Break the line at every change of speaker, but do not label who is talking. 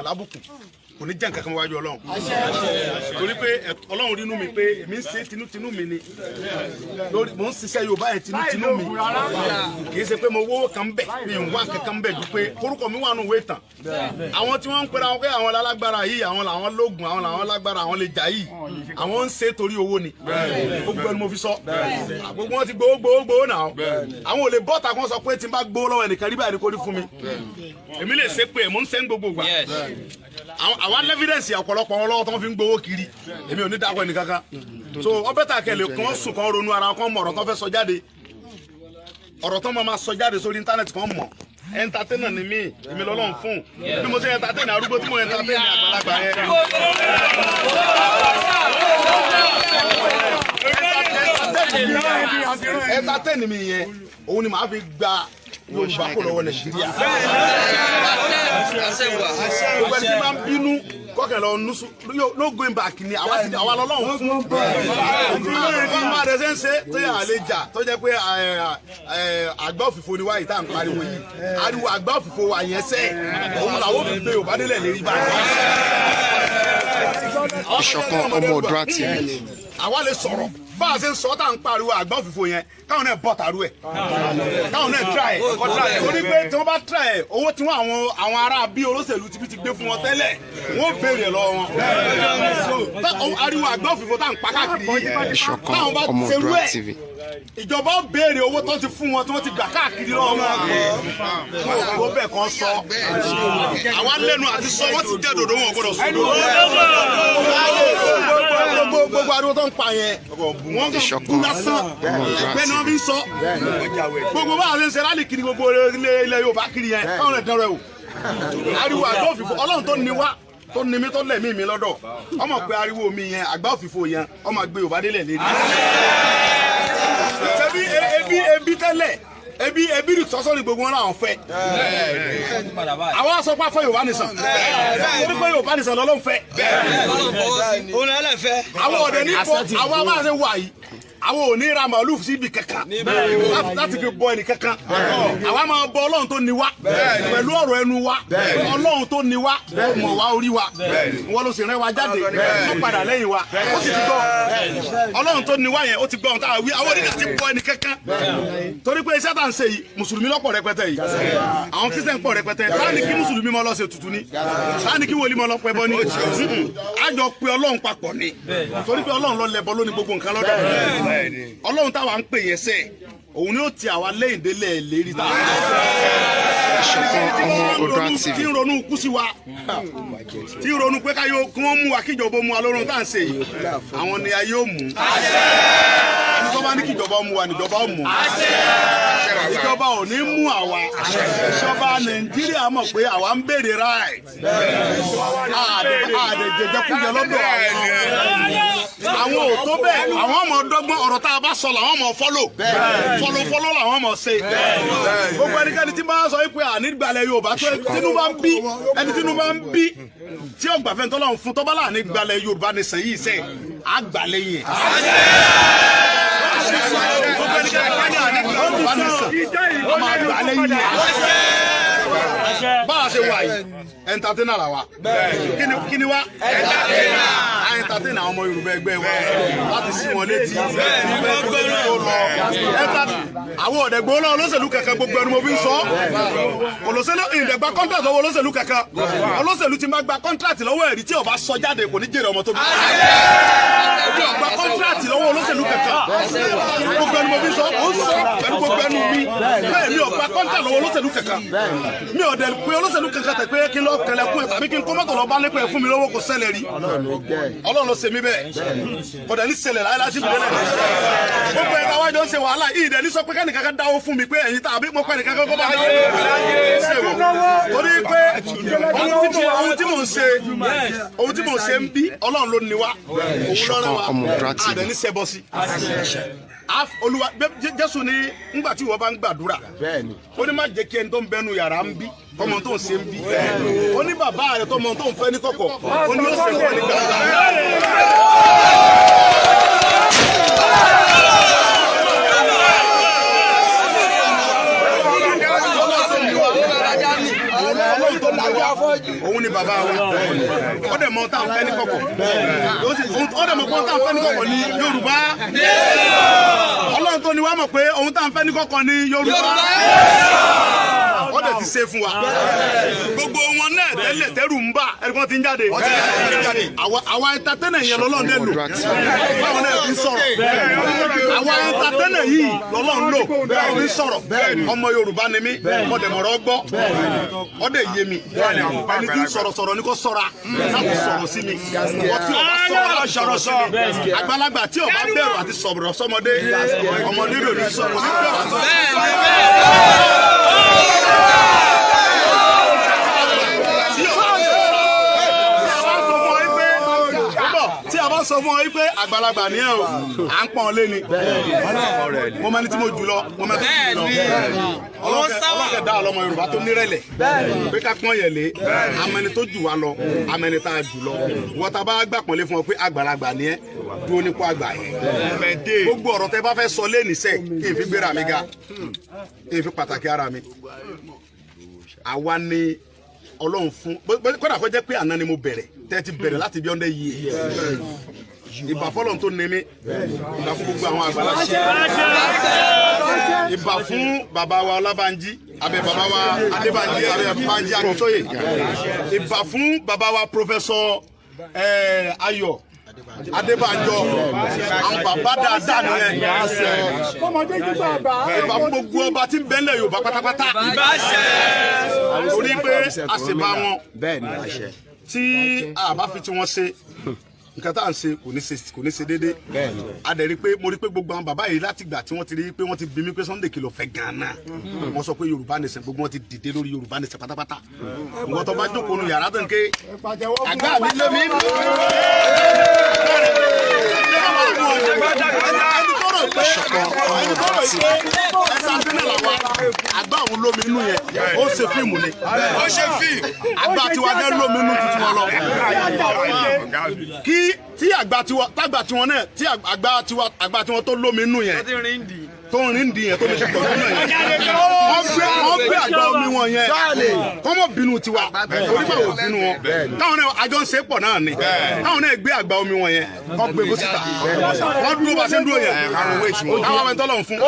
lábùkù, kò ní jẹ́ nǹkan kan wájú Ọlọ́run, torí pé Ọlọ́run rínú mi pé èmi ń ṣe tinútinú mi ni lórí mò ń ṣiṣẹ́ Yorùbá yẹn tinútinú mi. Kì í ṣe pé mo wówó kan bẹ̀, mi ń wá nǹkan kan bẹ̀ ju pé orúkọ mi wà nù wé tán. Àwọn tí wọ́n ń pera wọn pé àwọn lálágbára yìí, àwọn làwọn lóògùn, àwọn làwọn lágbára, àwọn lè jà yìí, àwọn ń ṣe torí owó ni. Gbogbo ẹni mo fi sọ, gbogbo wọn ti gbowó gbowó gbowó náà. Àwọn ò lè bọ́ta kí wọ́n sọ pé tí n bá gbowó lọ́wọ́ ẹnìkan rí báyìí ni kò rí fún mi. Èmi lè ṣe pé mò ń ṣe ń gbogbo gbà. Àwa evidence ọ̀pọ̀lọpọ̀ wọn lọ́wọ́ tó ń fi ń gbowó kiri. Èmi ò ní dákọ̀ ẹnì kankan. So ọbẹ̀ tà kẹlẹ̀ kí wọ́n sùn, kàn ronú ara kàn mọ̀ ọ̀rọ̀ tó fẹ́ sọ jáde, ọ̀rọ̀ tó máa sọ jáde sórí íńtánẹ́ẹ̀tì kan mọ̀. Entertainer ni mí, èmi lọ́lọ́run fún bí mo ṣe entertain arúgbó tí mo entertain àgbàlagbà yẹn. Entertain mi yẹn, òun ni màá fi gba Yorùbá kó lọ́wọ́ Nàìjíríà. Gbogbo ẹni tí máa ń bínú kọ́kẹ́ lọ nusu, no going back ni. Àwa ti àwa lọ́lọ́run fún wọ́n máa rẹ̀ ṣe ń ṣe tó yà lè jà, tó jẹ́ pé àgbá òfìfo ni wáyé tá à ń pariwo yìí. Ariwo àgbá òfìfo wa yẹn sẹ́, òun làwọn fi gbé Yorùbá nílẹ̀ lérí báyìí.
Ìṣọ̀kan Ọmọ Oòduà TV.
Àwa lè sọ̀rọ̀ bá a ṣe ń sọ tá à ń pariwo àgbá òfìfo yẹn, káwọn náà bọ̀ tàrú ẹ̀, káwọn náà try ẹ̀, torí pé tí wọ́n bá try ẹ̀, owó tí wọ́n àwọn ará bí olóṣèlú ti gbé fún wọn tẹ́lẹ̀, wọ́n béèrè lọ́wọ́ wọn. Ariwo àgbá òfìfo tá à ń pa káàkiri yìí,
Ìṣọ̀kan
táwọn bá
Ọmọ
ṣerú
Oòduà
ẹ̀,
TV.
ìjọba ó béèrè owó tó ti fún wọn tí wọ́n ti gbà káàkiri lọ́wọ́ wọn. Wọn ò tó bẹ́ẹ̀ kan sọ. Àwa lẹ́nu àti sọ. Wọ́n ti jẹ́ dòdò, wọn ò gbọ́dọ̀ sọ. Gbogbo ariwo tó ń pa yẹn, wọ́n kàn
Ìṣọ̀kan
kú lásán.
Ọmọ Oòduà
Ẹgbẹ́ ni wọ́n
TV.
fi ń sọ. Gbogbo bá a ṣe ń ṣe rally kiri gbogbo ilẹ̀ Yorùbá kiri yẹn, káwọn lè dánrẹ́ o. Ariwo àgbá òfìfo, Ọlọ́run tó ní wá, tó ní mi, tó lẹ̀mí mi lọ́dọ̀, ọmọ pé ariwo mi yẹn, àgbá òfìfo yẹn, ọmọ gbé Yorùbá délẹ̀ lérí. Ṣebí ebi tẹ́lẹ̀, ebi ebi sọ́sọ́ ni gbogbo wọn làwọn fẹ́. Àwọn aṣọ pa fẹ́ Yorùbá nìsan, torí pé Yorùbá nìsan lọ́lọ́run fẹ́.
Òun ẹlẹ́fẹ́.
Àwọn ọ̀dẹ̀ ní bọ àwọn bá ṣe wà yìí, àwọn ò ní ra màálù síbi kankan láti fi bọ ẹnì kankan. Àwa máa bọ Ọlọ́run tó ní wa pẹ̀lú ọ̀rọ̀ ẹnu wa. Ọlọ́run tó ní wa, ó mọ̀ wá, orí wa, wọ́n ló sì rẹ́ wa jáde, ó padà lẹ́yìn wa, ó sì ti gbọ́. Ọlọ́run tó ní wa yẹn, ó ti gbọ́ ohun tá a wí. Àwọn oníkà ti bọ ẹnì kankan, torí pé iṣẹ́ tá à ń ṣe yìí, mùsùlùmí lọ́pọ̀ rẹpẹtẹ yìí, àwọn Christian pọ̀ rẹpẹtẹ. Táà ní kí mùsùlùmí mọ́ lọ ṣe tutù ni, táà ní kí wòlíì mọ́ lọ pẹ́ bọ́ ni, àjọ pé Ọlọ́run papọ̀ ni, torí pé Ọlọ́run ló lẹ́bọ, lóní gbogbo nǹkan lọ́dọ̀. Ọlọ́run táwa ń pè yẹn sẹ́, òun ni ó ti àwa lẹ́yìn délẹ̀ lérí tá a
Ìṣọ̀kan Ọmọ Oòduà
tí
TV.
ń ronú kú sí wa, tí ń ronú pé káyọ̀ kí wọ́n mú wa, kíjọba mú wa lórun tá à ń ṣe yìí, àwọn ni ayé ò mú. Ẹni tó bá ní kíjọba mú wa níjọba ó mú. Ìjọba ò ní mú àwa. Ìjọba Nàìjíríà mọ̀ pé àwa ń béèrè right, àdèjẹjẹkújẹ lọ́dọ̀ àwọn ò tó bẹ́ẹ̀. Àwọn ọmọ dọ́gbọ́n ọ̀rọ̀ tá a bá sọ làwọn ọmọ follow, follow, follow làwọn ọmọ ṣe. Gbogbo ẹnikẹ́ni tí bá sọ pé ànígbàlẹ̀ Yorùbá tó tínú bá ń bí ẹni, tínú bá ń bí tí ọgbàfẹ́ tọ́lọ́run fún tọ́ba láàní gbalẹ̀ Yorùbá ní sẹ́yìn sẹ́ àgbàlẹ̀ yẹn. Gbogbo ẹnikẹ́ni bá ní ànígbàlẹ̀ Yorùbá ní sàn, ọmọ àgbàlẹ̀ yẹn. Bá a ṣe wà yìí, entertainer la wa. Kí ni wa? A entertain àwọn ọmọ Yorùbá ẹgbẹ́ wa láti sí wọn létí tó lọ. Àwọn ọ̀dẹ̀gbọ́ náà, olóṣèlú kankan, gbogbo ẹnu mo fi ń sọ, olóṣèlú ìdẹ̀gba contract lọ́wọ́ olóṣèlú kankan. Olóṣèlú ti máa gba contract lọ́wọ́ ẹ̀rí tí ó bá sọ jáde, kò ní jèrè ọmọ tó bí. Gba contract lọ́wọ́ olóṣèlú kankan, gbogbo ẹnu mo fi ń sọ, ó ń sọ pẹ̀lú gbogbo ẹnu mi bẹ́ẹ̀. Mi ò gba contract lọ́wọ́ olóṣèlú kankan. Mi ò dẹ̀ pé olóṣèlú kankan tẹ̀ pé kí n lọ kẹlẹ̀kùn ẹ̀ tàbí kí n kó mọ́tò lọ bá nípa ẹ̀ fún mi lọ́wọ́. Kò ṣẹlẹ̀ rí. Ọlọ́run ló ṣe mí bẹ́ẹ̀, kò dẹ̀ ní ṣẹlẹ̀ láyé láti ìbílẹ̀ náà. Gbogbo ẹ̀ táwa jọ ń ṣe wàhálà yìí dẹ̀ ní sọ pé kẹ́nìkan kan dáwó fún mi pé ẹ̀yin tàbí mo pẹ́ nìkan kan kó bá mi ṣe wò, torí pé ohun tí mò ń ṣe ń bí, Ọlọ́run ló ní wa, òun lọ́rẹ́ wa.
Ọmọ Oòduà TV.
Àdẹ̀ ní ṣẹbọ sí Olúwa Jésù ní ńgbà tí ìwọ bá ń gbàdúrà, ó ní má jẹ́ kí ẹni tó ń bẹnu yàrá ń bí kọ́mọ tó ń ṣe ń bí. Ó ní bàbá rẹ̀ tó mọ tó ń fẹ́ ní kọ̀kọ̀, ó ní ó ṣe fún ọ ní gbàgbà. Ọlọ́run tó ní wa, ni wá, òun ni bàbá wa. Ó dẹ̀ mọ tá à ń fẹ́ ní kọ̀kọ̀, ó dẹ̀ mọ̀ pé tá à ń fẹ́ ní kọ̀kọ̀ ní Yorùbá. Ọlọ́run tó ni wá mọ̀ pé ohun tá à ń fẹ́ ní kọ̀kọ̀ ní Yorùbá, ó dẹ̀ ti ṣe fún wa. Gbogbo wọn náà tẹ́lẹ̀ tẹ́rù ń bà, ẹni kan ti ń jáde. Àwa entertainer yẹn lọ́lọ́run dẹ̀ lò, báwọn náà fi ń sọ̀rọ̀. Àwa entertainer yìí lọ́lọ́run lò, báwọn fi ń sọ̀rọ̀. Ọmọ Yorùbá ni mí, mo dẹ̀ mọ̀rọ̀ gbọ́, ó dẹ̀ yé mi. Ẹni tí ń sọ̀rọ̀ sọ̀rọ̀ ni kò sọ̀ra láti sọ̀rọ̀ sí mi. Wọ́n tí ó bá sọ̀rọ̀ láti sọ̀rọ̀ sí mi, àgbàlagbà tí ó bá bẹ̀rù àti sọ̀rọ̀ sọmọdé, ọmọdé ló ní sọ̀rọ̀ sí bẹ̀rù àti sọ̀rọ̀. Tí a bá sọ fún ọ wípé àgbàlagbà ni ẹ o, à ń pọ́n lé ni. Mo mẹni tí mo jù lọ, mo mẹni tí mo jù lọ. Ọlọ́kẹ́ dá ọlọ́mọ Yorùbá tó nírẹ̀lẹ̀ pé ká pọ́n yẹ̀ lé amẹni tó jù wá lọ, amẹni tá a jù lọ. Wọ́n ta bá gbà pọ́nlé fún ọ pé àgbàlagbà ni ẹ, dúró nípò àgbà yẹn. Gbogbo ọ̀rọ̀ tẹ bá fẹ́ sọ lé níṣẹ́, kí n fi gbéra mi ga, kí n fi pàtàkì ara mi. Àwa ni Ọlọ́run fún, kódà kó jẹ́ pé àná ni mo bẹ̀rẹ̀, tẹ́ ti bẹ̀rẹ̀ láti bí ọ̀ndẹ́ yìí. Ìbà fọlọ́run tó ní mi, ìbà fún gbogbo àwọn àgbàlagbà, ìbà fún bàbá wa Ọlábánjí abẹ, bàbá wa Adébánjí abẹ, Bánjí Akíntóyè, ìbà fún bàbá wa Professor Ayọ̀ Adébánjọ, àwọn bàbá dáadáa nìyẹn. Ìbà fún gbogbo ọba tí ń bẹ nílẹ̀ Yorùbá pátápátá, torí pé àṣebá wọn tí a bá fi tí wọ́n ṣe nǹkan tá à ń ṣe kò ní ṣe déédéé. A dẹ̀ rí pé mo rí pé gbogbo àwọn bàbá yìí, láti gbà tí wọ́n ti rí pé wọ́n ti bí mi pé Sunday kìlọ̀ fẹ́ gan-an, wọ́n sọ pé Yorùbá nation, gbogbo wọn ti dìde lórí Yorùbá nation pátápátá. Ìwọ́n tó bá jókòó nu yàrá tó ń ké àgbà mi lé mi. Ẹni tó rò pé ẹ̀sán tẹ́lẹ̀ làwa àgbà òun lómi inú yẹn, ó ṣe fíìmù ni. Ó ṣe fíìmù. Àgbà tiwa gẹ́ lómi inú tuntun wọn lọ. Kí tí àgbà tiwa tágbà tiwọn náà, tí àgbà tiwa àgbà tiwọn tó lómi inú yẹn, tó ń rìn dì yẹn, tó lè ṣe pọ̀ nínú yẹn, wọ́n gbé àgbà omi wọn yẹn, kọ́mọ̀ bínú tiwa orí bá wò bínú wọn. Táwọn náà àjọ ń ṣe pọ̀ náà ni, táwọn náà gbé àgbà omi wọn yẹn, wọ́n gbé bó síta, wọ́n dúró bá ṣe ń dúró yẹn, káwọn ọmọ ẹni tọ́lọ̀ ń fún.